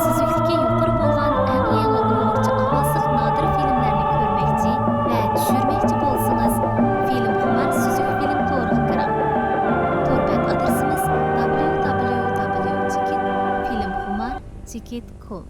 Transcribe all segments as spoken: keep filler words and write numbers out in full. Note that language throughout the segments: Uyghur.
سۈزۈكلۈكى يۇقىرى بولغان ئەڭ يېڭى ئۇيغۇرچە ئاۋازلىق نادىر فىلىملەرنى كۆرمەكچى ۋە چۈشۈرمەكچى بولسىڭىز، فىلىمخۇمار سۈزۈك فىلىم تورىغا كىرىڭ. تور بەت ئادرېسىمىز: دابليۇ دابليۇ دابليۇ چېكىت فىلىمخۇمار چېكىت كوم.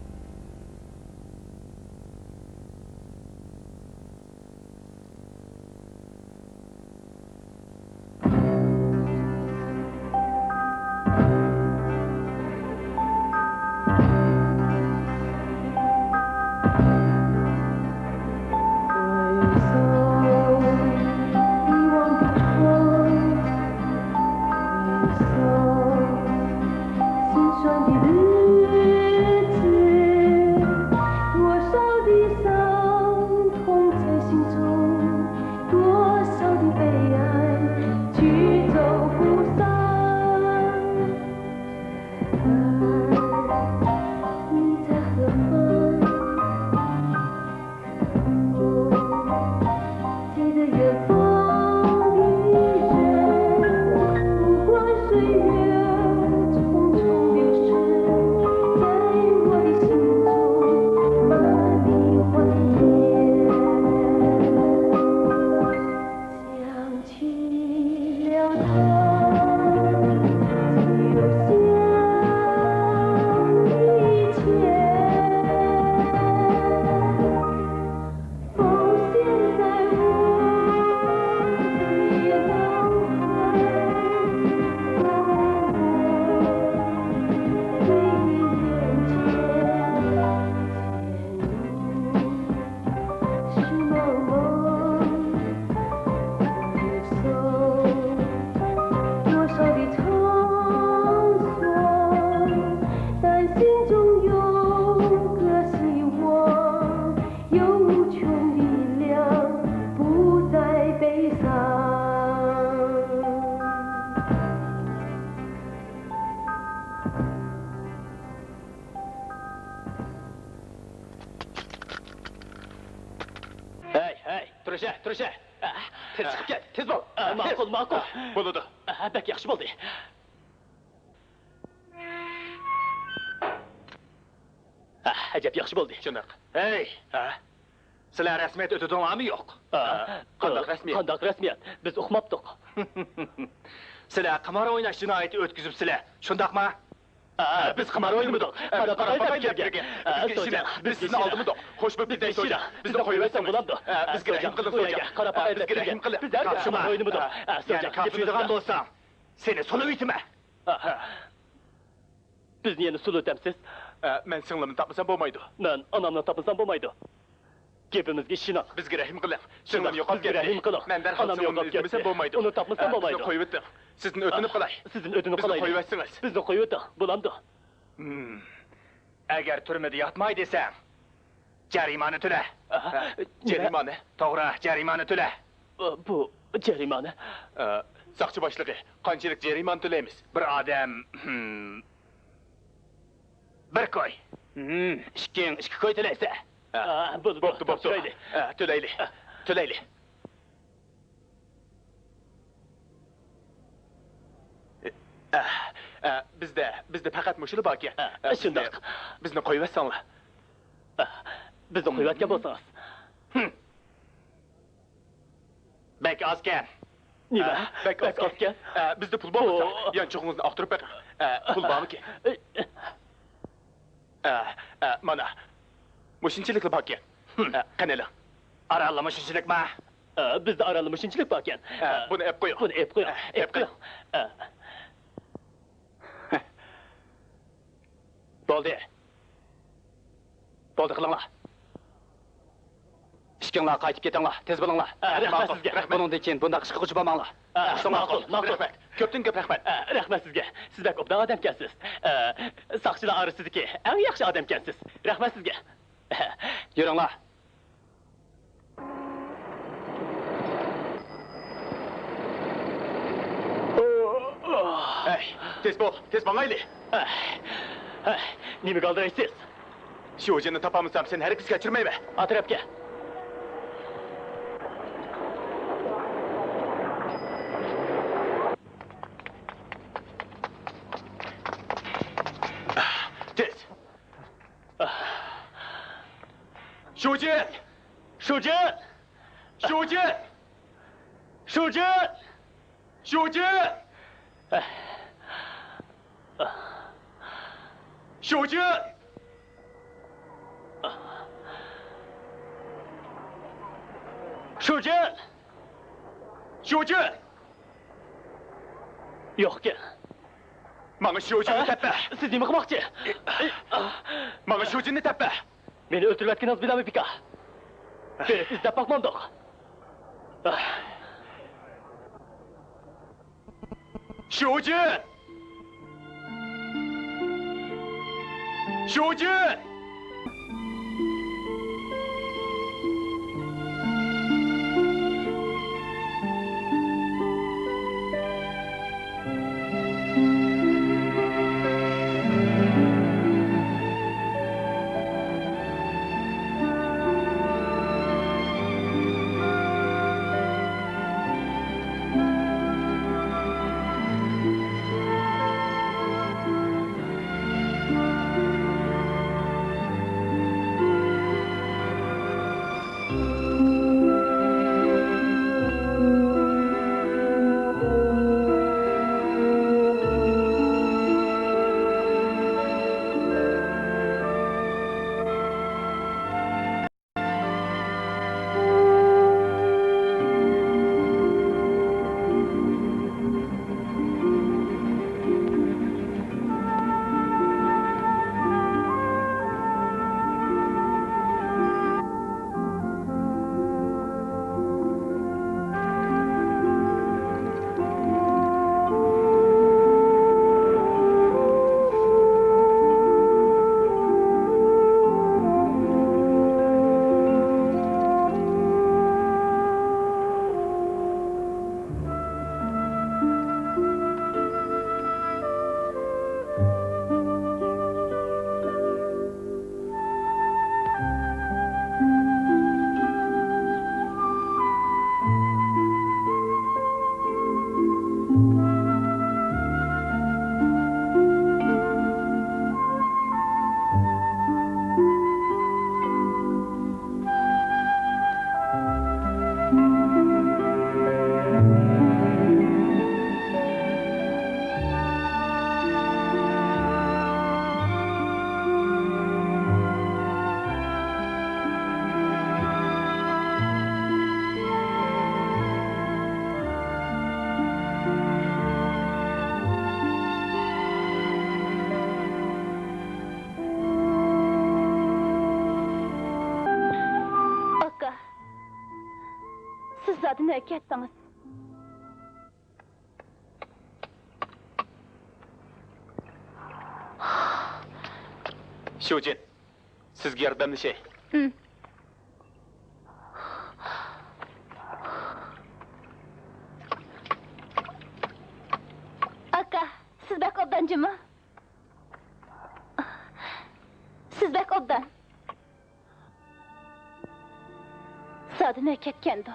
ھەي، ھەي، تۇرۇشە، تۇرۇشە. تېز چىقىپ كەت، تېز بول. ئە، ماقۇل، ماقۇل. بولىدۇ. ئە، بەك ياخشى بولدى. ئە، ئەجەب ياخشى بولدى. شۇنداق. ھەي! ھە؟ سىلەر رەسمىيەت ئۆتىدىڭلارمۇ يوق؟ ئە، قانداق رەسمىيەت؟ قانداق رەسمىيەت؟ بىز ئۇقماپتۇق. سىلەر قىمار ئويناش جىنايىتى ئۆتكۈزۈپسىلەر، شۇنداقمۇ؟ ئە، بىز قىمار ئوينىمىدۇق. ئە، قاراپ باقايلى بىر گەپكە. ئە، بىز كېلىشىمىز. بىز سىزنى ئالدىمىدۇق. خوش بوپتۇ، بىز كېلىشىمىز. بىزنى قويۇۋەتسەڭ بولامدۇ؟ ئە، بىزگە رەھىم قىلىڭ، سوجا. قاراپ باقايلى، بىزگە رەھىم قىلىڭ. بىز ھەرگىز قىمار ئوينىمىدۇق. ئە، سوجا. يەنى قاپسىيدىغان بولساڭ، سېنى سولىۋېتىمەن. ئاھا. بىزنى يەنە سولىۋېتەمسىز؟ ئە، مەن سىڭلىمنى تاپمىسام بولمايدۇ. مەن ئانامنى تاپمىسام بولمايدۇ. گېپىمىزگە ئىشىنىڭ. بىزگە رەھىم قىلىڭ. سىڭلىمنى يوقاپ كەتتى. بىزگە رەھىم قىلىڭ. مەن دەرھال سىڭلىمنى ئىزدىمىسەم بولمايدۇ. ئۇنى تاپمىسام بولمايدۇ. بىزنى قويۇۋېتىڭ. سىزدىن ئۆتۈنۈپ قالاي. سىزدىن ئۆتۈنۈپ قالاي. بىزنى قويۇۋەتسىڭىز. بىزنى قويۇۋېتىڭ. بولامدۇ؟ ھىم. ئەگەر تۈرمىدە ياتماي دېسەڭ، جەرىمانە تۆلە. ئاھا. جەرىمانە؟ توغرا، جەرىمانە تۆلە. ئە، بۇ جەرىمانە. ئە، ساقچى باشلىقى، قانچىلىك جەرىمانە تۆلەيمىز؟ بىر ئادەم، ھىم، بىر كوي. ھىم، ئىككىڭ ئىككى كوي تۆلەيسە. ئە، بولدى، بوپتۇ، بوپتۇ. تاپشۇرايلى. ئە، تۆلەيلى. ئە. تۆلەيلى. ئە، ئە، بىزدە، بىزدە پەقەت مۇشۇلا باركەن. ئە، ئە، بىزنى، شۇنداق. بىزنى قويۇۋەتسەڭلار. ئە، بىزنى قويۇۋەتكەن بولسىڭىز. ھىم. بەك ئازكەن. نېمە؟ ئە، بەك ئازكەن. ئە، بىزدە پۇل بولمىسا، يانچۇقىڭىزنى ئاختۇرۇپ بېقىڭ. ئە، پۇل بارمىكىن؟ ئە، ئە، مانا، مۇشۇنچىلىكلا باركەن. ھىم. ئە، قېنى ئېلىڭ. ئارانلا مۇشۇنچىلىكما؟ ئە، بىزدە ئارانلا مۇشۇنچىلىك باركەن. ئە، ئە، بۇنى ئېپ قويۇڭ. بۇنى ئېپ قويۇڭ. ئە، ئېپ قويۇڭ. ئە. بولدى. بولدى، قىلىڭلار. ئىككىڭلار قايتىپ كېتىڭلار، تېز بولۇڭلار. ئە، رەھمەت سىزگە. بۇنىڭدىن كېيىن بۇنداق ئىشقا قوشۇلماڭلار. ئە، ماقۇل، ماقۇل. رەھمەت. كۆپتىن كۆپ رەھمەت. ئە، رەھمەت سىزگە. سىز بەك ئوبدان ئادەمكەنسىز. ئە، ساقچىلار ئارىسىدىكى ئەڭ ياخشى ئادەمكەنسىز. رەھمەت سىزگە. يۈرۈڭلار. ھەي، تېز بول، تېز ماڭايلى. ھەي، ھەي، نېمىگە ئالدىرايسىز؟ شۇجىننى تاپالمىسام، سېنى ھەرگىز كەچۈرمەيمەن. ئا تەرەپكە. شۇجىن! شۇجىن! شۇجىن! شۇجىن! شۇجىن! شۇجىن! شۇجىن! شۇجىن! يوقكەن. ماڭا شۇجىننى تەپە! سىز نېمە قىلماقچى؟ ماڭا شۇجىننى تەپە! مېنى ئۆلتۈرۈۋەتكىنىڭىز بىلەنمۇ بىكار. بېرىپ ئىزدەپ باقمامدۇق. شۇجىن! شۇجىن! ئاكا، سىز زادى نەگە كەتتىڭىز؟ شۇجىن، سىزگە ياردەملىشەي. ھىم. ئاكا، سىز بەك ئوبدان جۇمۇ. سىز بەك ئوبدان. زادى نەگە كەتكەندۇ؟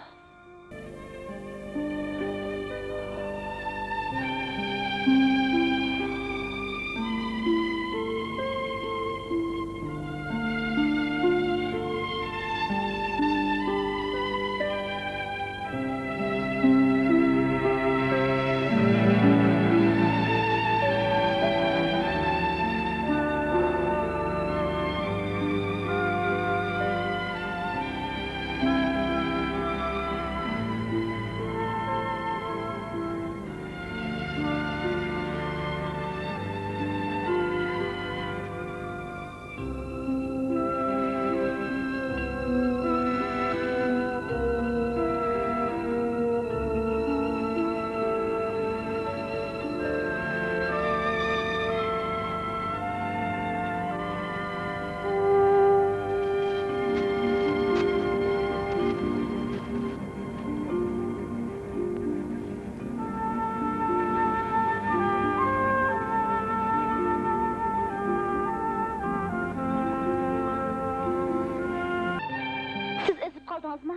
سىز ئېزىپ قالدىڭىزمۇ؟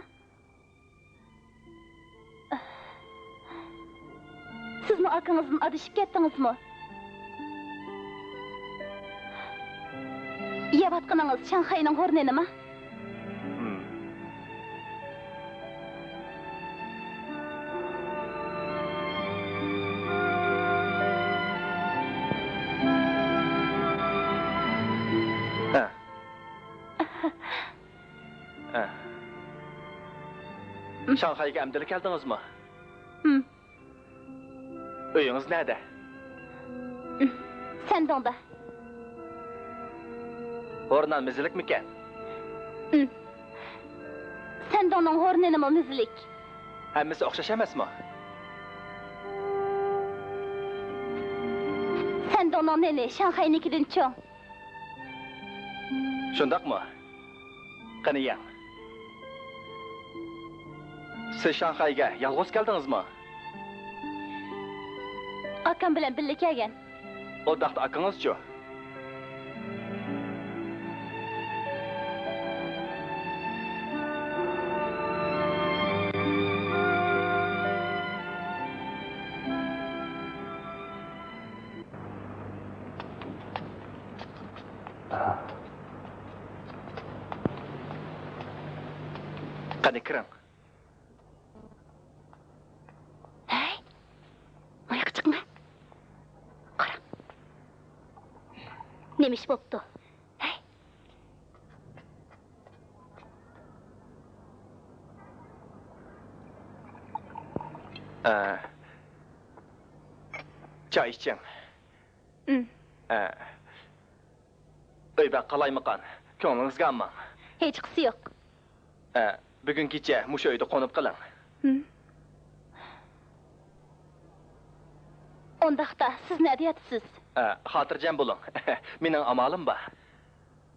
سىزمۇ ئاكىڭىزدىن ئادىشىپ كەتتىڭىزمۇ؟ يەۋاتقىنىڭىز شاڭخەينىڭ ھورنىنىما؟ شاڭخەيگە ئەمدىلا كەلدىڭىزمۇ؟ ھىم. ئۆيىڭىز نەدە؟ سەندۇڭدا. ھورنان مېزىلىكمىكەن؟ ھىم. سەندۇڭنىڭ ھورنىنىمۇ مېزىلىك. ھەممىسى ئوخشاش ئەمەسمۇ؟ سەندۇڭنىڭ نېنى شاڭخەينىڭكىدىن چوڭ. شۇنداقمۇ؟ قېنى يەڭ. سىز شاڭخەيگە يالغۇز كەلدىڭىزمۇ؟ ئاكام بىلەن بىللە كەلگەن. ئۇنداقتا ئاكىڭىزچۇ؟ قېنى كىرىڭ. ھەي، ماياققا چىقما. قارا. نېمە ئىش بوپتۇ؟ ھەي. ئە، چاي ئىچىڭ. ئۈم. ئە، ئۆي بەك قالايمىقان. كۆڭلىڭىزگە ئالماڭ. ھېچقىسى يوق. ئە، بۈگۈن كېچە مۇشۇ ئۆيدە قونۇپ قېلىڭ. ھىم. ئۇنداقتا سىز نەدە ياتىسىز؟ ئە، خاتىرجەم بولۇڭ. مېنىڭ ئامالىم بار.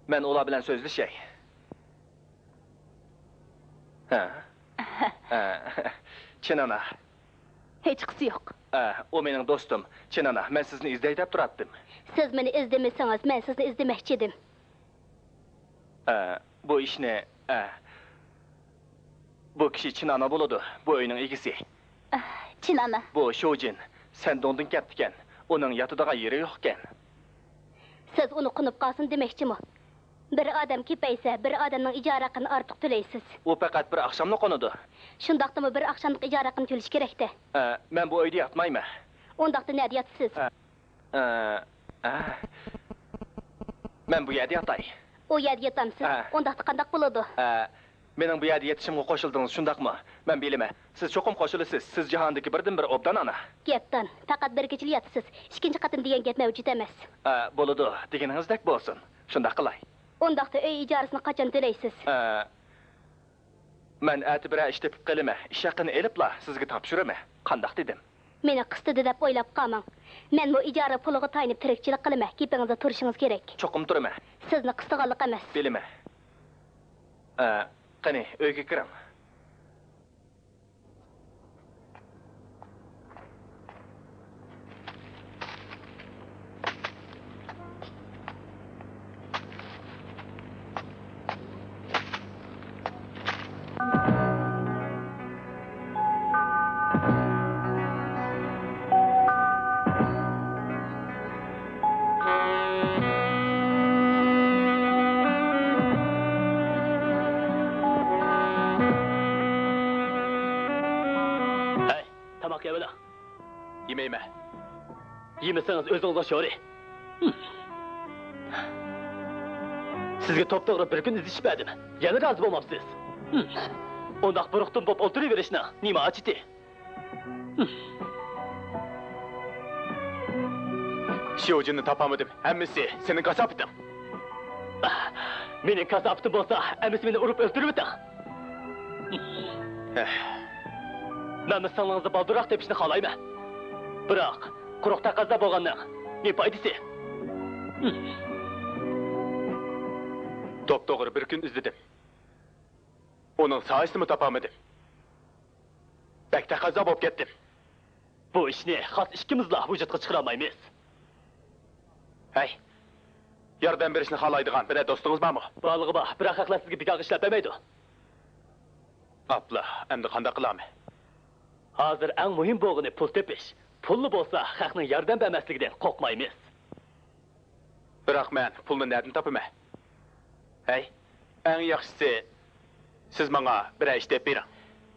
مەن ئۇلار بىلەن سۆزلىشەي. ھە؟ ھە. چىن ئانا. ھېچقىسى يوق. ئە، ئۇ مېنىڭ دوستۇم. چىن ئانا، مەن سىزنى ئىزدەي دەپ تۇراتتىم. سىز مېنى ئىزدىمىسىڭىز، مەن سىزنى ئىزدىمەكچىدىم. ئە، بۇ ئىشنى، ئە، بۇ كىشى چىن ئانا بولىدۇ، بۇ ئۆينىڭ ئىگىسى. ئە، چىن ئانا. بۇ شوجىن، سەندۇڭدىن كەپتىكەن. ئۇنىڭ ياتىدىغان يېرى يوقكەن. سىز ئۇنى قونۇپ قالسۇن دېمەكچىمۇ؟ بىر ئادەم كېپەيسە، بىر ئادەمنىڭ ئىجارە ھەققىنى ئارتۇق تۆلەيسىز. ئۇ پەقەت بىر ئاخشاملا قونىدۇ. شۇنداقتىمۇ بىر ئاخشاملىق ئىجارە ھەققىنى تۆلىشى كېرەك-تە. ئە، مەن بۇ ئۆيدە ياتمايمەن. ئۇنداقتا نەدە ياتىسىز؟ ئە، ئە، ئە. مەن بۇ يەردە ياتاي. ئۇ يەردە ياتامسىز؟ ئە. ئۇنداقتا قانداق بولىدۇ؟ ئە، مېنىڭ بۇ يەردە يېتىشىمغا قوشۇلدىڭىز، شۇنداقمۇ؟ مەن بىلىمەن، سىز چوقۇم قوشۇلىسىز. سىز جاھاندىكى بىردىنبىر ئوبدان ئانا. گەپدان، پەقەت بىر كېچىلا ياتىسىز. ئىككىنچى قېتىم دېگەن گەپ مەۋجۇت ئەمەس. ئە، بولىدۇ، دېگىنىڭىزدەك بولسۇن. شۇنداق قىلاي. ئۇنداقتا ئۆي ئىجارىسىنى قاچان تۆلەيسىز؟ ئە، مەن ئەتە بىرەر ئىش تېپىپ قېلىمەن. ئىش ھەققىنى ئېلىپلا سىزگە تاپشۇرىمەن. قانداق دېدىم؟ مېنى قىستىدى دەپ ئويلاپ قالماڭ. مەنمۇ ئىجارە پۇلىغا تايىنىپ تىرىكچىلىك قىلىمەن. گېپىڭىزدە تۇرۇشىڭىز كېرەك. چوقۇم تۇرىمەن. سىزنى قىستىغانلىق ئەمەس. بىلىمەن. ئە، قېنى، ئۆيگە كىرىڭ. ھەي، تاماق يەۋېلىڭ. يېمەيمەن. يېمىسىڭىز ئۆزىڭىزنىڭ شورى. سىزگە توپتوغرا بىر كۈن ئىزدىتىش بەردىم. يەنە رازى بولماپسىز. ئۇنداق بۇرۇقتىن بوپ ئولتۇرۇۋېرىشنىڭ نېمە ھاجىتى؟ شيۇجىننى تاپالمىدىم. ھەممىسى سېنىڭ كاساپىتىڭ. مېنىڭ كاساپىتىم بولسا، ئەمىسە مېنى ئۇرۇپ ئۆلتۈرۈۋېتىڭ. مەنمۇ سىڭلىڭىزنى بالدۇرراق تېپىشنى خالايمەن. بىراق، قۇرۇق تەقەززا بولغاننىڭ نېمە پايدىسى؟ توپتوغرا بىر كۈن ئىزدىدىم. ئۇنىڭ سايىسىنىمۇ تاپالمىدىم. بەك تەقەززا بولۇپ كەتتىم. بۇ ئىشنى خاس ئىككىمىزلا ۋۇجۇدقا چىقىرالمايمىز. ھەي، ياردەم بېرىشنى خالايدىغان بىرەر دوستىڭىز بارمۇ؟ بارلىقى بار، بىراق خەقلەر سىزگە بىكارغا ئىشلەپ بەرمەيدۇ. ئاپلا، ئەمدى قانداق قىلارمەن؟ ھازىر ئەڭ مۇھىم بولغىنى پۇل تېپىش. پۇللا بولسا خەقنىڭ ياردەم بەرمەسلىكىدىن قورقمايمىز. بىراق مەن پۇلنى نەدىن تاپىمەن؟ ھەي، ئەڭ ياخشىسى، سىز ماڭا بىرەر ئىش تېپىپ بېرىڭ.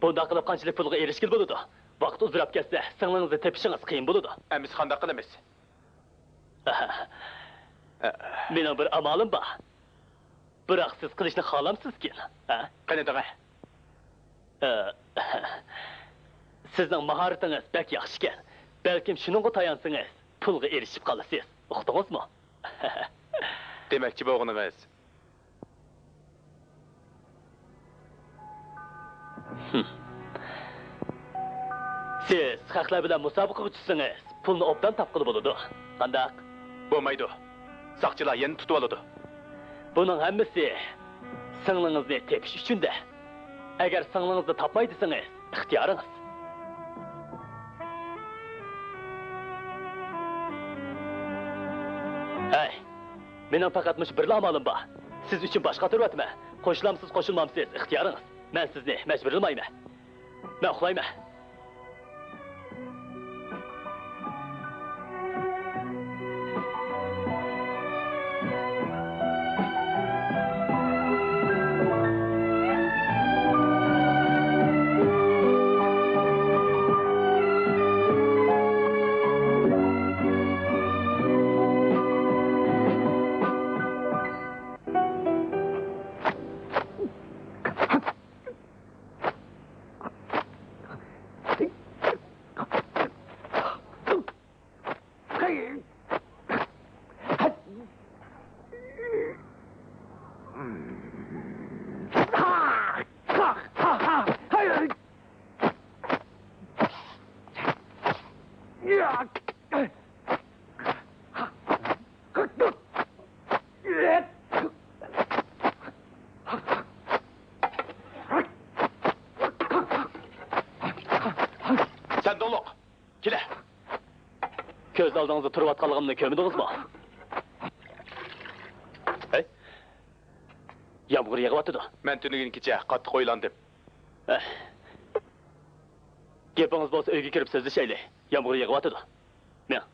بۇنداق قىلىپ قانچىلىك پۇلغا ئېرىشكىلى بولىدۇ؟ ۋاقىت ئۇزىراپ كەتسە، سىڭلىڭىزنى تېپىشىڭىز قىيىن بولىدۇ. ئەمىسە قانداق قىلىمىز؟ مېنىڭ بىر ئامالىم بار. بىراق سىز قىلىشنى خالامسىزكىن، ھە؟ قېنى دەڭە. ئە، سىزنىڭ ماھارىتىڭىز بەك ياخشىكەن. بەلكىم شۇنىڭغا تايانسىڭىز، پۇلغا ئېرىشىپ قالىسىز. ئۇقتىڭىزمۇ؟ دېمەكچى بولغىنىڭىز. سىز خەقلەر بىلەن مۇسابىقىگە چۈشسىڭىز، پۇلنى ئوبدان تاپقىلى بولىدۇ. قانداق؟ بولمايدۇ. ساقچىلار يەنە تۇتۇۋالىدۇ. بۇنىڭ ھەممىسى سىڭلىڭىزنى تېپىش ئۈچۈن-دە. ئەگەر سىڭلىڭىزنى تاپماي دېسىڭىز، ئىختىيارىڭىز. ھەي، مېنىڭ پەقەت مۇشۇ بىرلا ئامالىم بار. سىز ئۈچۈن باش قاتۇرۇۋاتىمەن. قوشۇلامسىز، قوشۇلمامسىز، ئىختىيارىڭىز. مەن سىزنى مەجبۇرلىمايمەن. مەن ئۇخلايمەن. سەن دوڭلۇق! كېلە! كۆز ئالدىڭىزدا تۇرۇۋاتقانلىقىمنى كۆرمىدىڭىزمۇ؟ ھەي! يامغۇر يېغىۋاتىدۇ. مەن تۈنۈگۈن كېچە قاتتىق ئويلاندىم. ئەھ. گېپىڭىز بولسا ئۆيگە كىرىپ سۆزلىشەيلى. يامغۇر يېغىۋاتىدۇ. مېڭ.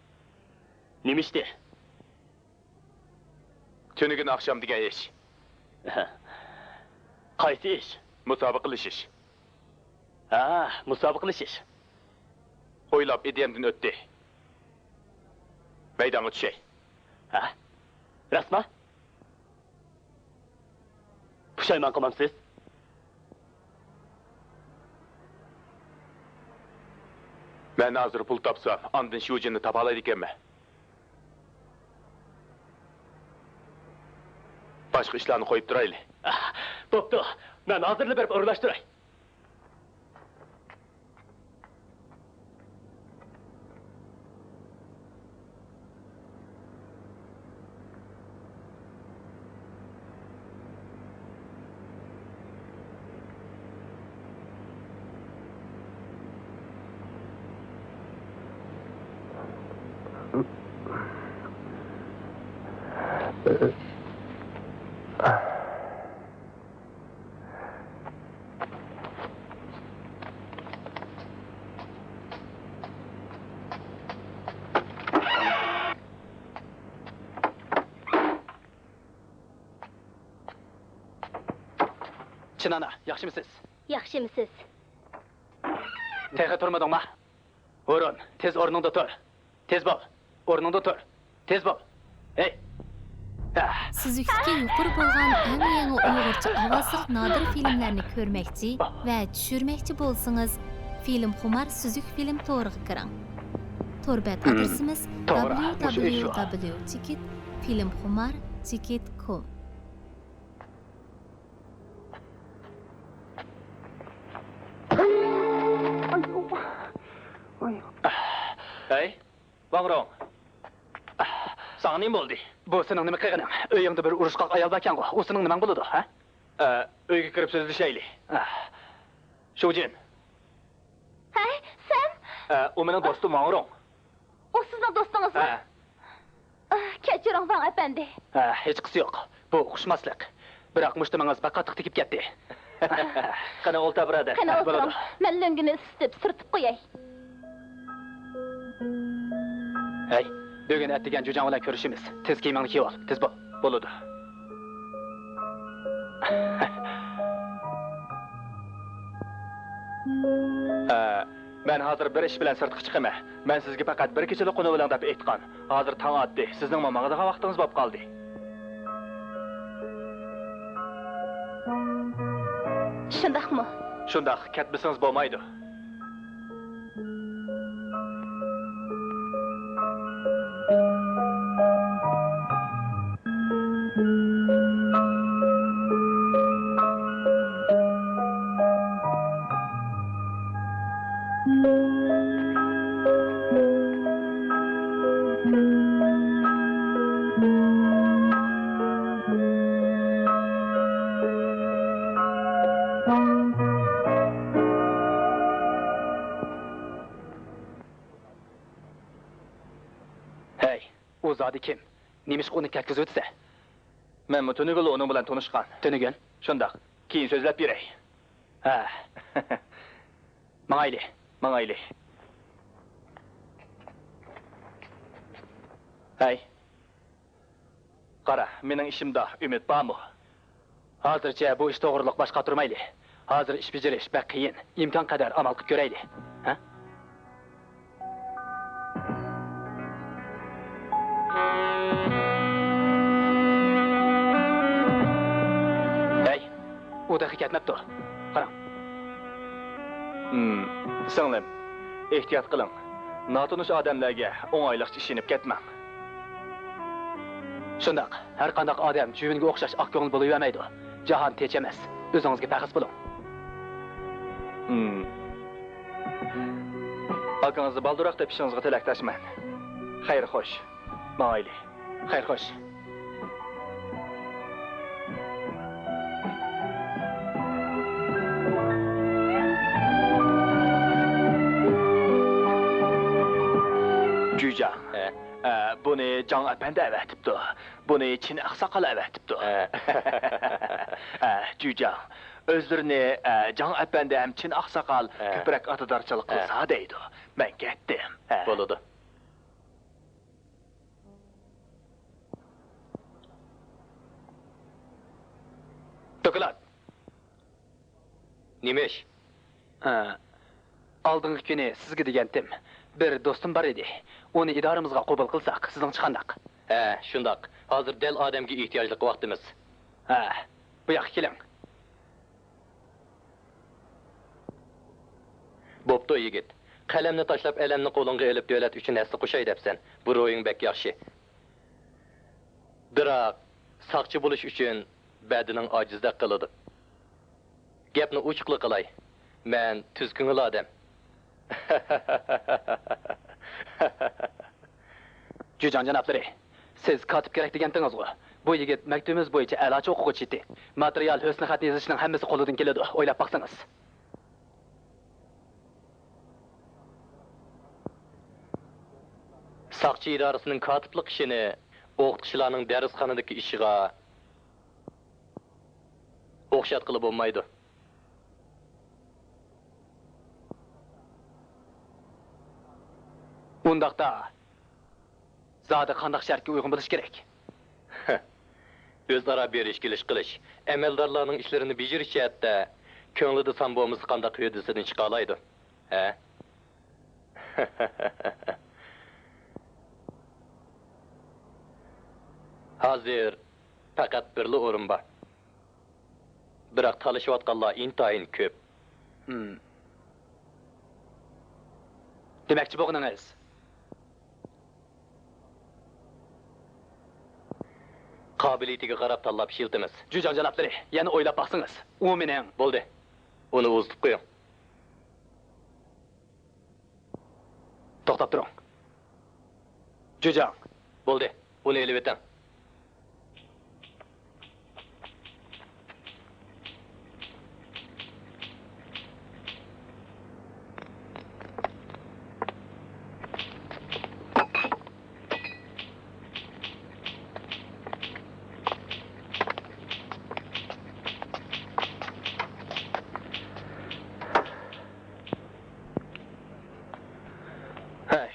نېمە ئىشتى؟ تۈنۈگۈن ئاخشام دېگەن ئىش. قايسى ئىش؟ مۇسابىقىلىشىش. ھە، مۇسابىقىلىشىش. ئويلاپ ئىدىيەمدىن ئۆتتى. مەيدانغا چۈشەي. ھە؟ راستما؟ پۇشايمان قىلمامسىز؟ مەن ھازىر پۇل تاپسام، ئاندىن شۇجىننى تاپالايدىكەنمەن. باشقا ئىشلارنى قويۇپ تۇرايلى. بوپتۇ، مەن ھازىرلا بېرىپ ئورۇنلاشتۇراي. چىن ئانا، ياخشىمۇسىز؟ ياخشىمۇسىز؟ تېخى تۇرمىدىڭما؟ ھۇرۇن، تېز ئورنۇڭدا تۇر. تېز بول. ئورنۇڭدا تۇر. تېز بول. ھەي. ئاھ. سۈزۈكلۈكى يۇقىرى بولغان ئەڭ يېڭى ئۇيغۇرچە ئاۋازلىق نادىر فىلىملەرنى كۆرمەكچى ۋە چۈشۈرمەكچى بولسىڭىز، فىلىم خۇمار سۈزۈك فىلىم تورىغا كىرىڭ. تور بەت ئادرېسىمىز توغرا، مۇشۇ ئىش شۇ. دابليۇ دابليۇ دابليۇ چېكىت فىلىم خۇمار چېكىت كوم. ھەي، ۋاڭ روڭ. ساڭا نېمە بولدى؟ بۇ سېنىڭ نېمە قىلغىنىڭ؟ ئۆيۈڭدە بىر ئۇرۇشقاق ئايال باركەنغۇ، ئۇ سېنىڭ نېمەڭ بولىدۇ، ھە؟ ئە، ئۆيگە كىرىپ سۆزلىشەيلى. ئە. شۇجىن. ھەي، سەن؟ ئە، ئۇ مېنىڭ دوستۇم ۋاڭ روڭ. ئۇ سىزنىڭ دوستىڭىزمۇ؟ ھە. ئاھ، كەچۈرۈڭ، ۋاڭ ئەپەندى. ھە، ھېچقىسى يوق. بۇ ئۇقۇشماسلىق. بىراق مۇشتۇمىڭىز بەك قاتتىق تېگىپ كەتتى. قېنى ئولتۇر، بۇرادەر. قېنى ھە، ئولتۇرۇڭ. بولىدۇ. مەن لۆڭگىنى ئىسسىتىپ، سۈرتۈپ قوياي. ھەي، بۈگۈن ئەتىگەن جۈجاڭ بىلەن كۆرۈشىمىز. تېز كىيىمىڭنى كىيىۋال، تېز بول. بولىدۇ. ئە، مەن ھازىر بىر ئىش بىلەن سىرتقا چىقىمەن. مەن سىزگە پەقەت بىر كېچىلا قونۇۋېلىڭ دەپ ئېيتقان. ھازىر تاڭ ئاتتى، سىزنىڭمۇ ماڭىدىغان ۋاقتىڭىز بولۇپ قالدى. شۇنداقمۇ؟ شۇنداق، كەتمىسىڭىز بولمايدۇ. ھەي، ئۇ زادى كىم؟ نېمىشقا ئۇنى كەتكۈزۈۋېتىسەن؟ مەنمۇ تۈنۈگۈنلا ئۇنىڭ بىلەن تونۇشقان. تۈنۈگۈن؟ شۇنداق. كېيىن سۆزلەپ بېرەي. ھە. ماڭايلى. ماڭايلى. ھەي. قارا، مېنىڭ ئىشىمدا ئۈمىد بارمۇ؟ ھازىرچە بۇ ئىش توغرۇلۇق باش قاتۇرمايلى. ھازىر ئىش بېجىرىش بەك قىيىن. ئىمكان قەدەر ئامال قىلىپ كۆرەيلى. ھە؟ ھەي، ئۇ تېخى كەتمەپتۇ. قاراڭ. ھىم، سىڭلىم، ئېھتىيات قىلىڭ. ناتونۇش ئادەملەرگە ئوڭايلىقچە ئىشىنىپ كەتمەڭ. شۇنداق، ھەر قانداق ئادەم جۈۋىنگە ئوخشاش ئاق كۆڭۈل بولۇۋەرمەيدۇ. جاھان تىنچ ئەمەس. ئۆزىڭىزگە پەخىس بولۇڭ. ھىم. ئاكىڭىزنى بالدۇرراق تېپىشىڭىزغا تىلەكداشمەن. خەير خوش. ماڭايلى. خەير خوش. جۈيجاڭ. ھە؟ ئە، بۇنى جاڭ ئەپەندى ئەۋەتىپتۇ. بۇنى چىن ئاقساقال ئەۋەتىپتۇ. ھە. ئە، جۈيجاڭ. ئۆزلىرىنى، ئە، جاڭ ئەپەندى ھەم چىن ئاقساقال ھە. كۆپرەك ئاتىدارچىلىق ھە. قىلسا دەيدۇ. مەن كەتتىم. ھە. بولىدۇ. دوكلات. نېمە ئىش؟ ھە. ئالدىنقى كۈنى سىزگە دېگەنتىم. بىر دوستۇم بار ئىدى. ئۇنى ئىدارىمىزغا قوبۇل قىلساق، سىزنىڭچە قانداق؟ ھە، شۇنداق. ھازىر دەل ئادەمگە ئېھتىياجلىق ۋاقتىمىز. ھە، بۇ ياققا كېلىڭ. بوپتۇ، يىگىت. قەلەمنى تاشلاپ، ئەلەمنى قولۇڭغا ئېلىپ، دۆلەت ئۈچۈن ھەسسە قوشاي دەپسەن. بۇ روھىڭ بەك ياخشى. بىراق، ساقچى بولۇش ئۈچۈن بەدىنىڭ ئاجىزدەك قىلىدۇ. گەپنى ئوچۇقلا قىلاي. مەن تۈز كۆڭۈل ئادەم. جۈيجاڭ جانابلىرى، سىز كاتىپ كېرەك دېگەنتىڭىزغۇ؟ بۇ يىگىت مەكتىپىمىز بويىچە ئەلاچى ئوقۇغۇچى ئىدى. ماتېرىيال، ھۆسنى خەتنى يېزىشنىڭ ھەممىسى قولىدىن كېلىدۇ، ئويلاپ باقسىڭىز. ساقچى ئىدارىسىنىڭ كاتىپلىق ئىشىنى ئوقۇتقۇچىلارنىڭ دەرسخانىدىكى ئىشىغا ئوخشاتقىلى بولمايدۇ. ئۇنداقتا، زادى قانداق شەرتكە ئۇيغۇن بولۇش كېرەك؟ ئۆزئارا بېرىش-كېلىش قىلىش، ئەمەلدارلارنىڭ ئىشلىرىنى بېجىرىش جەھەتتە كۆڭلىدە سان بولمىسا قانداق ھۆددىسىدىن چىقالايدۇ؟ ھە؟ ھازىر پەقەت بىرلا ئورۇن بار. بىراق تالىشىۋاتقانلار ئىنتايىن كۆپ. ھىم. دېمەكچى بولغىنىڭىز؟ قابىلىيىتىگە قاراپ تاللاپ ئىشلىتىمىز. جۈيجاڭ جانابلىرى، يەنە ئويلاپ باقسىڭىز. ئۇ مېنىڭ. بولدى. ئۇنى ئۇزىتىپ قويۇڭ. توختاپ تۇرۇڭ. جۈيجاڭ. بولدى، ئۇنى ئېلىۋېتىڭ. ھەي،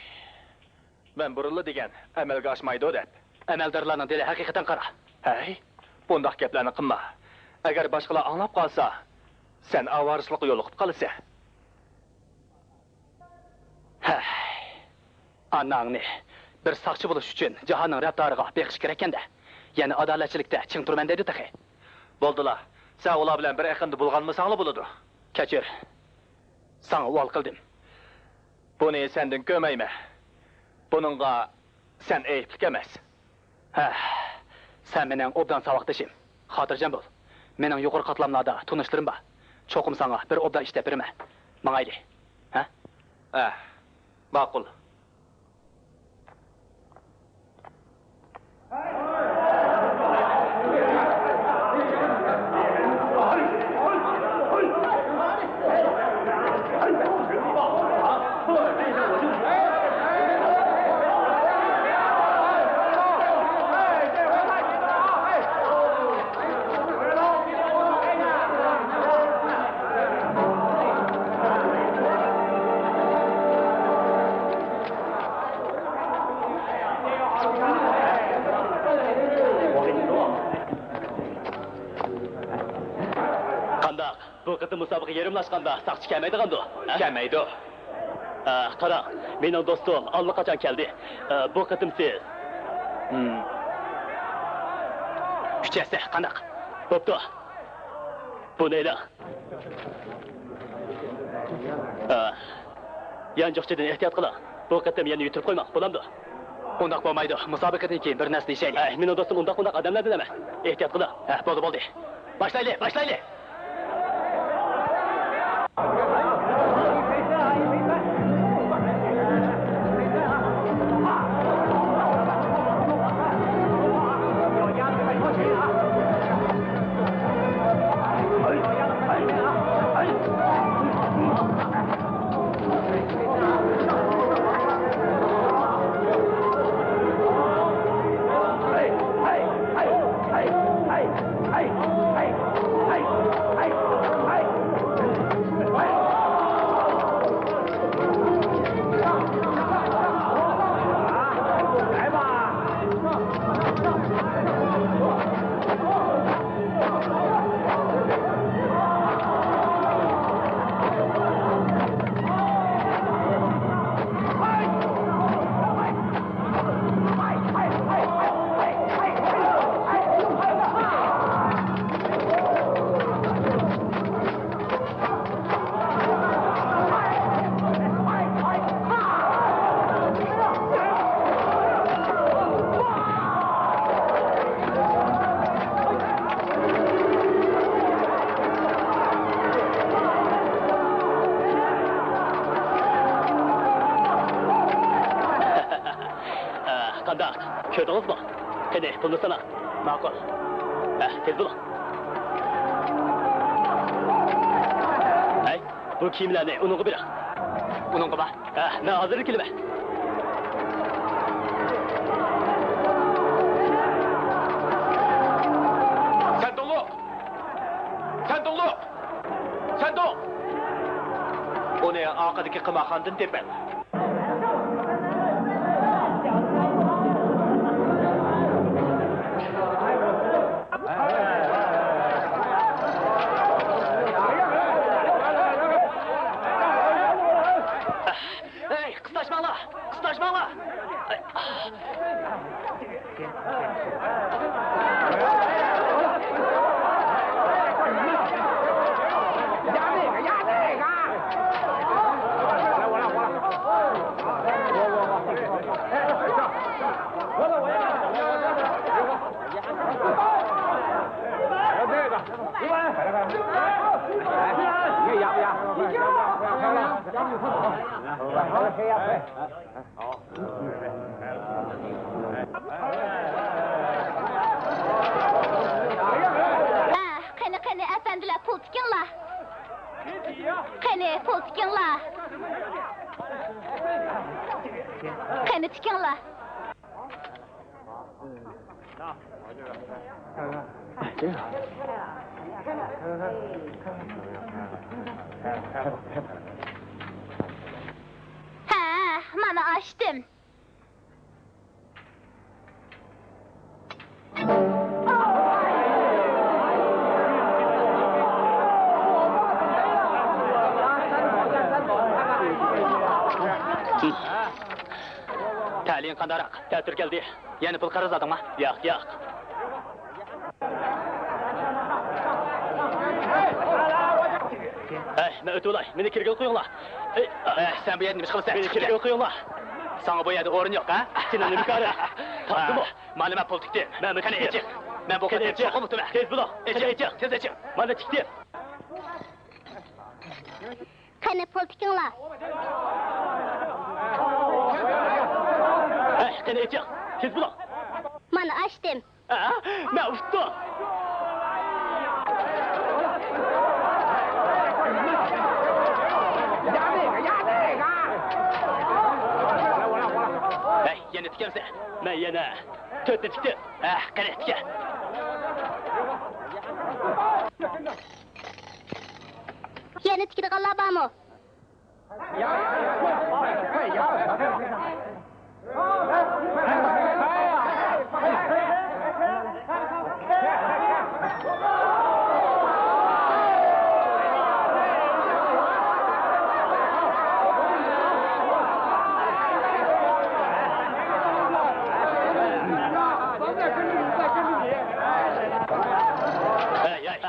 مەن بۇرۇنلا دېگەن، ئەمەلگە ئاشمايدۇ دەپ. ئەمەلدارلارنىڭ دىلى ھەقىقەتەن قارا. ھەي، بۇنداق گەپلەرنى قىلما. ئەگەر باشقىلار ئاڭلاپ قالسا، سەن ئاۋارىسلىققا يولۇقۇپ قالىسەن. ھەي، ئاناڭنى. بىر ساقچى بولۇش ئۈچۈن جاھاننىڭ رەپتارىغا بېقىش كېرەككەندە. يەنە ئادالەتچىلىكتە چىڭ تۇرىمەن دەيدۇ تېخى. بولدىلا، سەن ئۇلار بىلەن بىر ئېقىمدا بۇلغانمىساڭلا بولىدۇ. كەچۈر. ساڭا ئۇۋال قىلدىم. بۇنى سەندىن كۆرمەيمەن. بۇنىڭغا سەن ئەيىبلىك ئەمەس. ھە، سەن مېنىڭ ئوبدان ساۋاقدىشىم. خاتىرجەم بول. مېنىڭ يۇقىرى قاتلاملاردا تونۇشلىرىم بار. چوقۇم ساڭا بىر ئوبدان ئىش دەپ بېرىمەن. ماڭايلى. ھە؟ ھە، ماقۇل. قانداق؟ بۇ قېتىم مۇسابىقە يېرىملاشقاندا ساقچى كەلمەيدىغاندۇ؟ ھە؟ كەلمەيدۇ. ئە، قاراڭ، مېنىڭ دوستۇم ئاللىقاچان كەلدى. ئە، بۇ قېتىم سىز. ھىم. ئۈچ ھەسسە، قانداق؟ بوپتۇ. بۇنى ئېلىڭ. ئە، يانچۇقچىدىن ئېھتىيات قىلىڭ. بۇ قېتىم يەنە يۈتتۈرۈپ قويماڭ، بولامدۇ؟ ئۇنداق بولمايدۇ. مۇسابىقىدىن كېيىن بىر نەرسە دېيىشەيلى. ئەي، مېنىڭ دوستۇم ئۇنداق، ئۇنداق ئادەملەردىن ئەمەس. ئېھتىيات قىلىڭ. ھە، بولدى، بولدى. باشلايلى، باشلايلى. ئە، قانداق؟ كۆردىڭىزمۇ؟ قېنى، پۇلنى ساناڭ. ماقۇل. ئە، تېز بولۇڭ. ھەي، بۇ كىيىملەرنى ئۇنىڭغا بېرىڭ. ئۇنىڭغىمۇ؟ ھە، مەن ھازىرلا كېلىمەن. سەندۇڭلۇق! سەندۇڭلۇق! سەندۇق! ئۇنى ئارقىدىكى قىمارخانىدىن تېپىڭ. ھەي، قىستاشماڭلار! قىستاشماڭلار! ھە، قېنى، قېنى، ئەپەندىلەر، پۇل تىكىڭلار. قېنى، پۇل تىكىڭلار. قېنى، تىكىڭلار. ھە، مانا ئاچتىم. تەلىيىڭ قانداقراق؟ تەتۈر كەلدى. يەنە پۇل قەرز ئالدىڭما؟ ياق، ياق. ھەي، مەن ئۆتۈۋالاي، مېنى كىرگىلى قويۇڭلار. ھەي، ھەي، سەن بۇ يەردە نېمە ئىش قىلىسەن؟ مېنى كىرگىلى قويۇڭلار. ساڭا بۇ يەردە ئورۇن يوق، ھە؟ سېنىڭ نېمە كارىڭ؟ تارتتىمۇ؟ مانا مەن پۇل تىكتىم. مەن بۇ قېنى ئېچىڭ. مەن بۇ قېنى قېتىم ئېچىڭ. چوقۇم ئۇتىمەن. تېز بولۇڭ. ئېچىڭ، قېنى ئېچىڭ. تېز ئېچىڭ. مانا تىكتىم. قېنى پۇل تىكىڭلار. ھەي، قېنى ئېچىڭ. تېز بولۇڭ. مانا ئاچتىم. ھە؟ مەن ئۇتتۇم. ھەي، يەنە تىكەمسەن؟ مەن يەنە تۆتنى تىكتىم. ھە، قېنى تىكە. يەنە تىكىدىغانلار بارمۇ؟ ھەي، ھەي،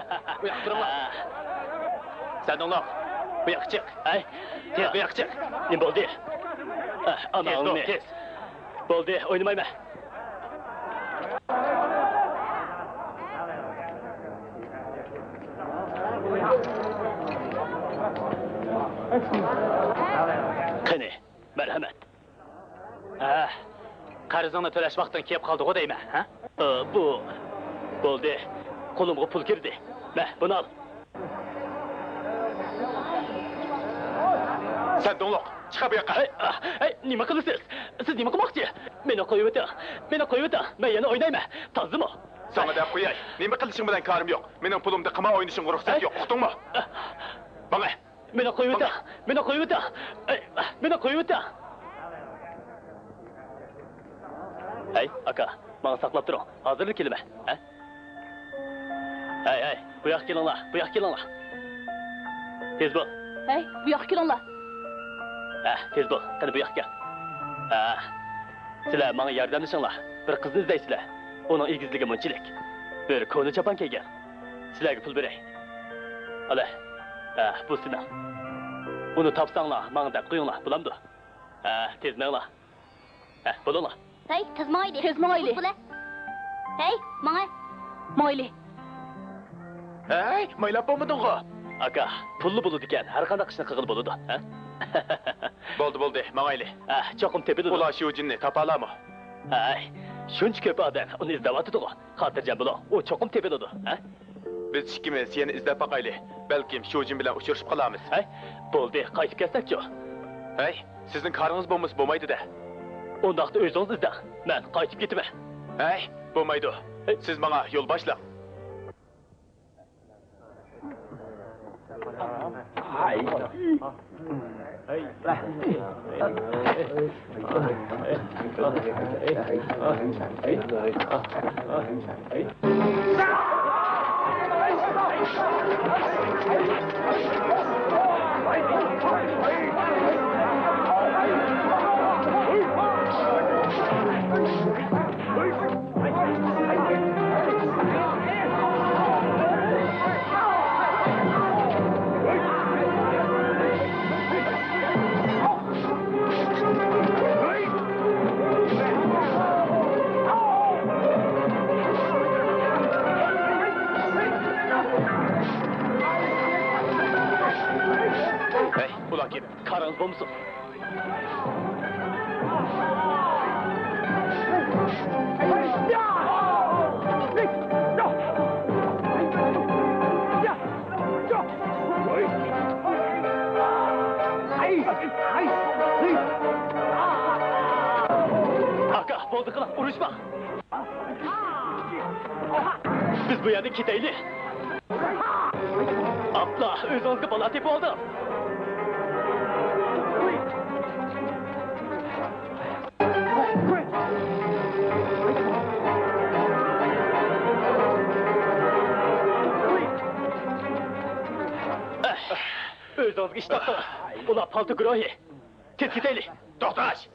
بۇ ياققا تۇرۇڭلار. سەن دوڭلۇق، بۇ ياققا چىق. ھەي، تېز بۇ ياققا چىق. نېمە بولدى؟ ئە، تېز بول، ئاناڭنى. تېز. بولدى، ئوينىمايمەن. قېنى، مەرھەمەت. ھە، قەرزىڭنى تۆلەش ۋاقتىڭ كېلىپ قالدىغۇ دەيمەن، ھە؟ ئا، بۇ، بولدى. قولۇمغا پۇل كىردى. مە، بۇنى ئال. سەن دوڭلۇق، چىقە بۇ ياققا. ھەي، ئا، ھەي، نېمە قىلىسىز؟ سىز نېمە قىلماقچى؟ مېنى قويۇۋېتىڭ. مېنى قويۇۋېتىڭ. مەن يەنە ئوينايمەن. تازىمۇ؟ ساڭا دەپ قوياي. نېمە قىلىشىڭ بىلەن كارىم يوق. مېنىڭ پۇلۇمدا قىمار ئوينىشىڭغا رۇخسەت ھەي. يوق. ئۇقتۇڭمۇ؟ ئا. ماڭە. مېنى قويۇۋېتىڭ! مېنى قويۇۋېتىڭ! ئەي، مېنى قويۇۋېتىڭ! ھەي، ئاكا، ماڭا ساقلاپ تۇرۇڭ، ھازىرلا كېلىمەن، ھە؟ ھەي، ھەي، بۇ ياققا كېلىڭلار، بۇ ياققا كېلىڭلار! تېز بول! ھەي، بۇ ياققا كېلىڭلار! ھە، تېز بول، قېنى بۇ ياققا كەل! ھە، سىلەر ماڭا ياردەملىشىڭلار، بىر قىزنى ئىزدەيسىلەر، ئۇنىڭ ئېگىزلىكى مۇنچىلىك، بىر كونا چاپان كىيگەن. سىلەرگە پۇل بېرەي. ئالە. ھە، بۇ سېنىڭ. ئۇنى تاپساڭلار، ماڭا دەپ قويۇڭلار، بولامدۇ؟ ھە، تېز مېڭىڭلار. ھە، بولۇڭلار. ھەي، تېز ماڭايلى. تېز ماڭايلى. بۇ پۇلى. ھەي، ماڭاي. ماڭايلى. ھەي، مايلاپ بولمىدىڭغۇ؟ ئاكا، پۇللا بولىدىكەن، ھەر قانداق ئىشنى قىلغىلى بولىدۇ، ھە؟ بولدى، بولدى، ماڭايلى. ھە، چوقۇم تېپىلىدۇ. ئۇلار شۇجىننى تاپالارمۇ؟ ھەي، شۇنچە كۆپ ئادەم ئۇنى ئىزدەۋاتىدىغۇ. خاتىرجەم بولۇڭ، ئۇ چوقۇم تېپىلىدۇ، ھە؟ بىز ئىككىمىز يەنە ئىزدەپ باقايلى. بەلكىم شۇجىن بىلەن ئۇچرىشىپ قالارمىز. ھەي، بولدى، قايتىپ كەلسەكچۇ؟ ھەي، سىزنىڭ كارىڭىز بولمىسا بولمايدۇ-دە. ئۇنداقتا ئۆزىڭىز ئىزدەڭ، مەن قايتىپ كېتىمەن. ھەي، بولمايدۇ. ھەي. سىز ماڭا يول باشلاڭ. ھەي، ئۇلار كېلىپ، كارىڭىز بولمىسۇن. ئاكا، بولدى قىلىڭ، ئۇرۇشماڭ. بىز بۇ يەردىن كېتەيلى. ئاپلا، ئۆزىڭىزگە بالا تېپىۋالدىڭىز. ئۆزىڭىزگە ئىش تاپتىڭىز. ئۇلار پالتا گۇرۇھى. تېز كېتەيلى. توختاش!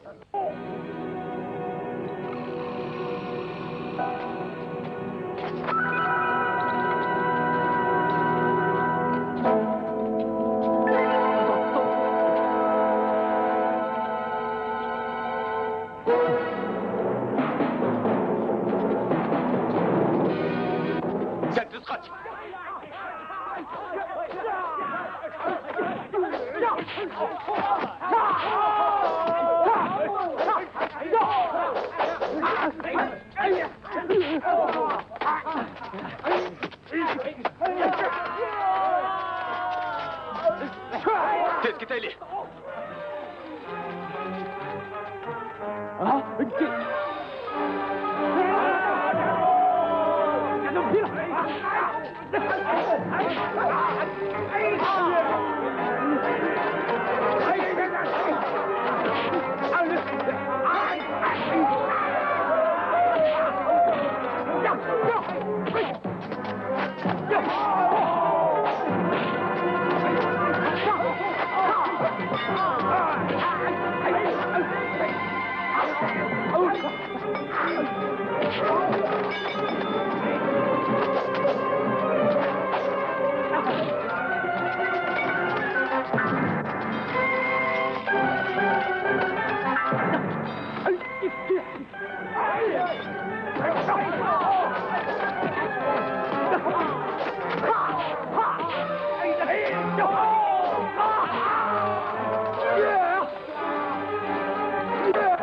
تېز كېتەيلى!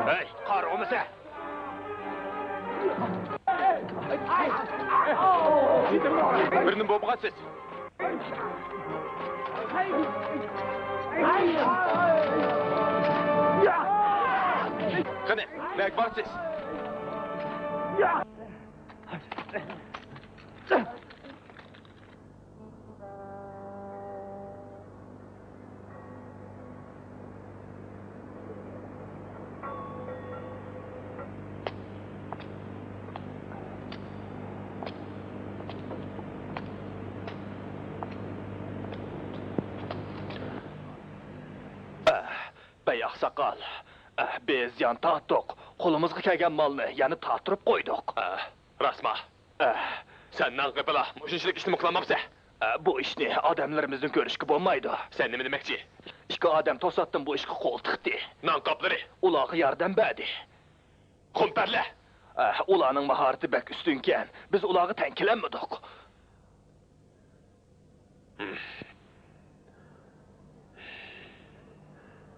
ھەي، قارىغۇمسە! بىرنېمە بولمىغانسىز؟ قېنى، نەگە بارسىز؟ بەي ئاقساقال، بىز زىيان تارتتۇق. قولىمىزغا كەلگەن مالنى يەنە تارتتۇرۇپ قويدۇق. راستما؟ ئەھ. سەن نان قېپىلا مۇشۇنچىلىك ئىشنىمۇ قىلالماپسەن؟ ئە، بۇ ئىشنى ئادەملىرىمىزدىن كۆرۈشكە بولمايدۇ. سەن نېمە دېمەكچى؟ ئىككى ئادەم توساتتىن بۇ ئىشقا قول تىقتى. نان قاپلىرى؟ ئۇلارغا ياردەم بەردى. خۇمپەرلەر؟ ئە، ئۇلارنىڭ ماھارىتى بەك ئۈستۈنكەن، بىز ئۇلارغا تەڭ كېلەلمىدۇق.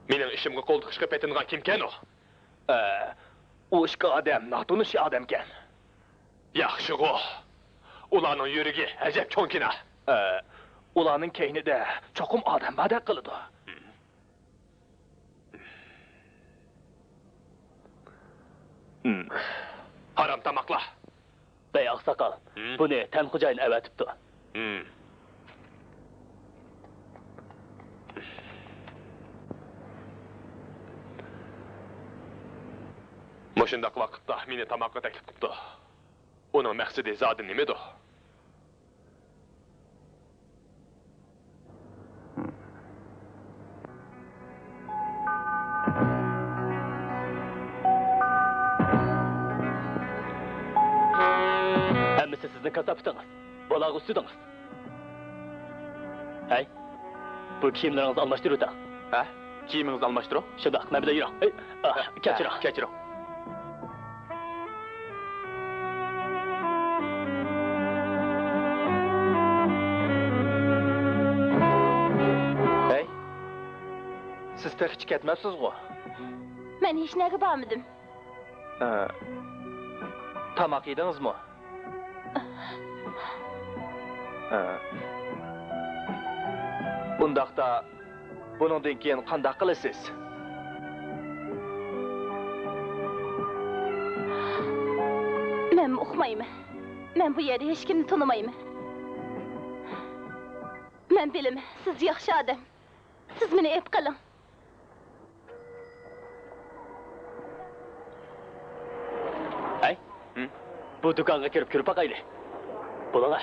مېنىڭ ئىشىمغا قول تىقىشقا پېتىنغان كىمكەن ئۇ؟ ئە، ئۇ ئىككى ئادەم ناتونۇش ئادەمكەن. ياخشىغۇ. ئۇلارنىڭ يۈرىكى ئەجەب چوڭكىنا. ئە، ئۇلارنىڭ كەينىدە چوقۇم ئادەم باردەك قىلىدۇ. ھارام تاماقلار. بەي ئاقساقال، ھىم؟ بۇنى تەن خوجايىن ئەۋەتىپتۇ. ھىم. مۇشۇنداق ۋاقىتتا مېنى تاماققا تەكلىپ قىپتۇ. ئۇنىڭ مەقسىتى زادى نېمىدۇ؟ ھەممىسى سىزنىڭ كاساپىتىڭىز. بۇلارغا ئۇسسىدىڭىز. ھەي، بۇ كىيىملىرىڭىزنى ئالماشتۇرۇۋېتىڭ. ھە؟ كىيىمىڭىزنى ئالماشتۇرۇڭ. شۇنداق، مەن بىلەن يۈرۈڭ. ئەي، ئاھ، ھە، كەچۈرۈڭ. كەچۈرۈڭ. ھەي، سىز تېخىچە كەتمەپسىزغۇ؟ مەن ھېچنەگە بارمىدىم. ئە، تاماق يېدىڭىزمۇ؟ ئە، ئۇنداقتا بۇنىڭدىن كېيىن قانداق قىلىسىز؟ مەنمۇ ئۇقمايمەن. مەن بۇ يەردە ھېچكىمنى تونۇمايمەن. مەن بىلىمەن، سىز ياخشى ئادەم. سىز مېنى ئېپ قىلىڭ. ھەي، ھىم؟ بۇ دۇكانغا كىرىپ كۆرۈپ باقايلى. بولۇڭ، ھە.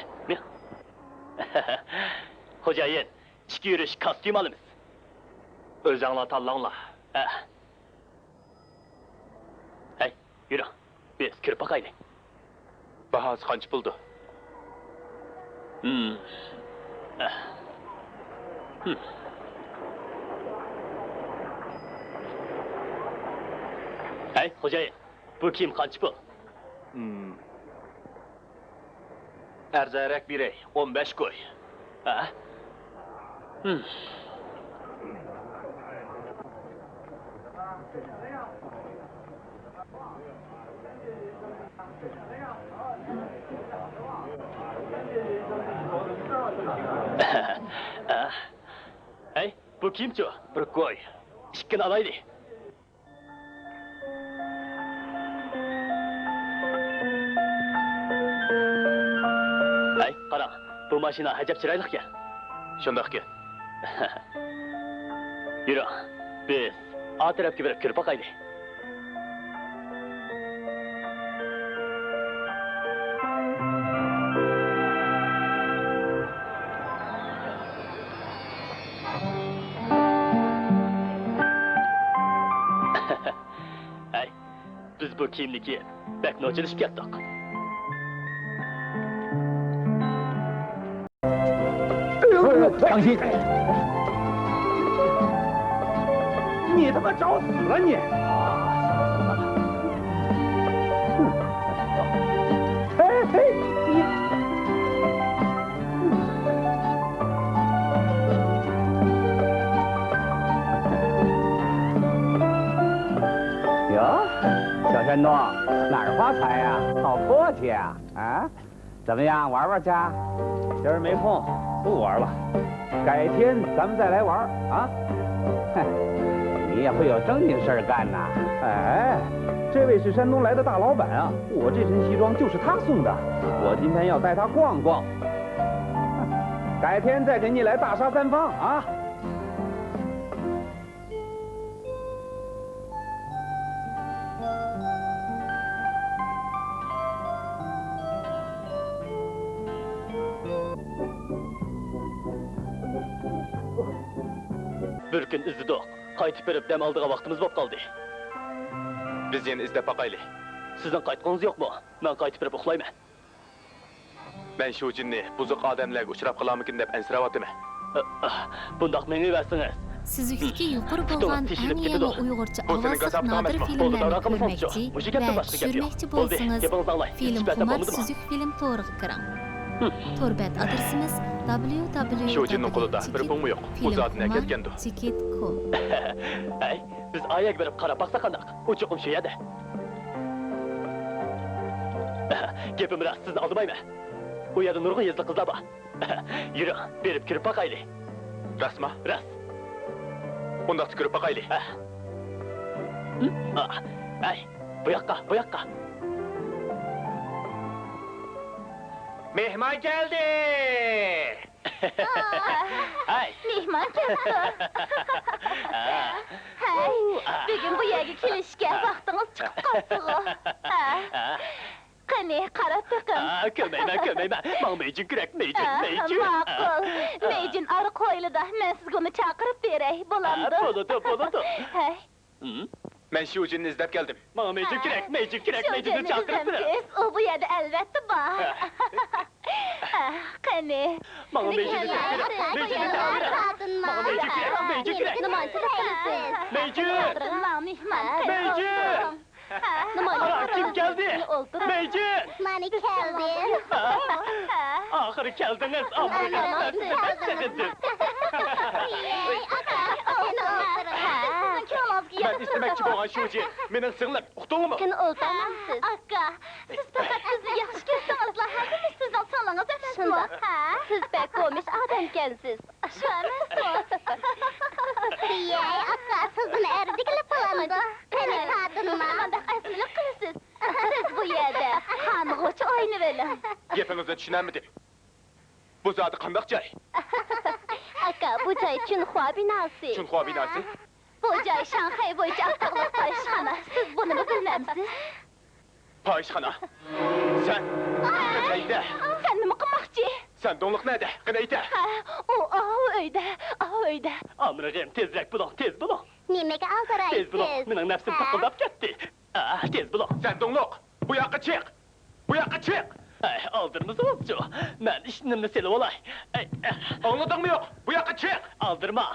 خوجايىن، ئىچكى يۈرۈش كاستيۇم ئالىمىز. ئۆزەڭلار تاللاڭلار. ھە. ھەي، يۈرۈڭ، بىز كىرىپ باقايلى. باھاسى قانچە پۇلدۇ؟ ھىم. ھىم. ھەي، خوجايىن، بۇ كىيىم قانچە پۇل؟ ھىم. ئەرزانراق بېرەي، ئون بەش كوي. ھە؟ ھىم. ئەھ. ھەي، بۇ كىمچۇ؟ بىر قوي. ئىككىنى ئالايلى. ھەي، قاراڭ، بۇ ماشىنا ئەجەب چىرايلىقكەن. شۇنداقكەن. يۈرۈڭ، بىز ئا تەرەپكە بېرىپ كۆرۈپ باقايلى. ھەي، بىز بۇ كىيىمنى كىيىپ، بەك نوچىلىشىپ كەتتۇق. ي، 小山东，哪儿发财呀？好客气啊！啊，怎么样，玩玩去？今儿没空，不玩了。改天咱们再来玩啊！哼，你也会有正经事儿干呐。哎，这位是山东来的大老板啊，我这身西装就是他送的，我今天要带他逛逛。改天再给你来大杀三方啊！ بىر كۈن ئىزدىدۇق. قايتىپ بېرىپ دەم ئالىدىغان ۋاقتىمىز بولۇپ قالدى. بىز يەنە ئىزدەپ باقايلى. سىزنىڭ قايتقۇڭىز يوقمۇ؟ مەن قايتىپ بېرىپ ئۇخلايمەن. مەن شۇجىننى بۇزۇق ئادەملەرگە ئۇچراپ قالارمىكىن دەپ ئەنسىرەۋاتىمەن. بۇنداق مېڭىۋەرسىڭىز. سۈزۈكلۈكى يۇقىرى بولغان ئەڭ يېڭى ئۇيغۇرچە ئاۋازلىق نادىر فىلىملەرنى كۆرمەكچى ۋە چۈشۈرمەكچى بولسىڭىز، فىلىم قۇمار سۈزۈك فىلىم تورىغا كىرىڭ. تور بەت ئادرېسىمىز شۇجىننىڭ قولىدا بىر پۇڭمۇ يوق. ئۇ زادى نەگە كەتكەندۇ؟ ھەي، بىز ئايەگە بېرىپ قاراپ باقساق قانداق؟ ئۇ چوقۇم شۇ يەردە. گېپىم راست، سىزنى ئالدىمايمەن. ئۇ يەردە نۇرغۇن يېزىلىق قىزلار بار. يۈرۈڭ، بېرىپ كىرىپ باقايلى. راستما؟ راست. ئۇنداقتا كىرىپ باقايلى. ھە. ھە. ئەي، بۇ ياققا، بۇ ياققا. مېھمان كەلدى! ھەي. مېھمان كەپتۇ. ھەي، بۈگۈن بۇ يەرگە كېلىشكە ۋاقتىڭىز چىقىپ قاپتىغۇ. ھە. قېنى، قاراپ بېقىڭ. ئا، كۆرمەيمەن، كۆرمەيمەن. ماڭا مېيجىن كېرەك، مېيجىن، ئا، مېيجىن. ماقۇل. مېيجىن ئارقا ھويلىدا، مەن سىزگە ئۇنى چاقىرىپ بېرەي، بولامدۇ؟ ئا، بولىدۇ، بولىدۇ. ھەي. مەن شۇجىننى ئىزدەپ كەلدىم. ماڭا مېيجىن كېرەك، مېيجىن كېرەك، مېيجىننى چاقىرىپ بېرىڭ. ئۇ بۇ يەردە ئەلۋەتتە بار. ھە. ھە، قېنى. ماڭا مېيجىننى چاقىرىپ بېرىڭ، مېيجىننى چاقىرىپ بېرىڭ. ماڭا مېيجىن كېرەك، مېيجىن كېرەك. مېيجىن! مېيجىن! قارا، كىم كەلدى؟ مېيجىن! مانا كەلدىم. ئاخىرى كەلدىڭىز، ئامرىقىم، مەن سىزنى بەك سېغىندىم. مەن ئىستىمەكچى بولغان شۇجى، مېنىڭ سىڭلىم، ئۇقتۇڭمۇ؟ كۈن ئولتۇرمامسىز؟ ئاكا، سىز پەقەت بىزنى ياخشى كۆرسىڭىزلا، ھەممىمىز سىزنىڭ سىڭلىڭىز ئەمەسمۇ؟ شۇنداق. ھە؟ سىز بەك گومىش ئادەمكەنسىز. شۇ ئەمەسمۇ؟ ھېي، ئاكا، سىزدىن ئەردىكىلا بولامدۇ؟ قېنى، تارتىنما. نېمانداق ئەزمىلىك قىلىسىز؟ سىز بۇ يەردە قانغۇچە ئوينىۋېلىڭ. گېپىڭىزنى چۈشىنەلمىدىم. بۇ زادى قانداق جاي؟ ئاكا، بۇ جاي چىنخۇا بىناسى. چىنخۇا بىناسى؟ بۇ جاي شاڭخەي بويىچە ئاتاقلىق پاھىشخانا. سىز بۇنىمۇ بىلمەمسىز؟ پاھىشخانا؟ سەن؟ قېنى ئېيتە! سەن نېمە قىلماقچى؟ سەندۇڭلۇق نەدە؟ قېنى ئېيتە! ھە، ئۇ ئاۋۇ ئۆيدە، ئاۋۇ ئۆيدە. ئامرىغىم، تېزرەك بولۇڭ، تېز بولۇڭ! نېمىگە ئالدىرايسىز؟ تېز بولۇڭ، مېنىڭ نەپسىم تاقىلداپ كەتتى. ئا، تېز بولۇڭ! سەندۇڭلۇق! بۇ ياققا چىق! بۇ ياققا چىق! ئەي، ئالدىرىمىسىڭىزچۇ؟ مەن ئىشىنىمنى سېلىۋالاي. ئەي، ئە. ئاڭلىدىڭمۇ يوق؟ بۇ ياققا چىق! ئالدىرىما!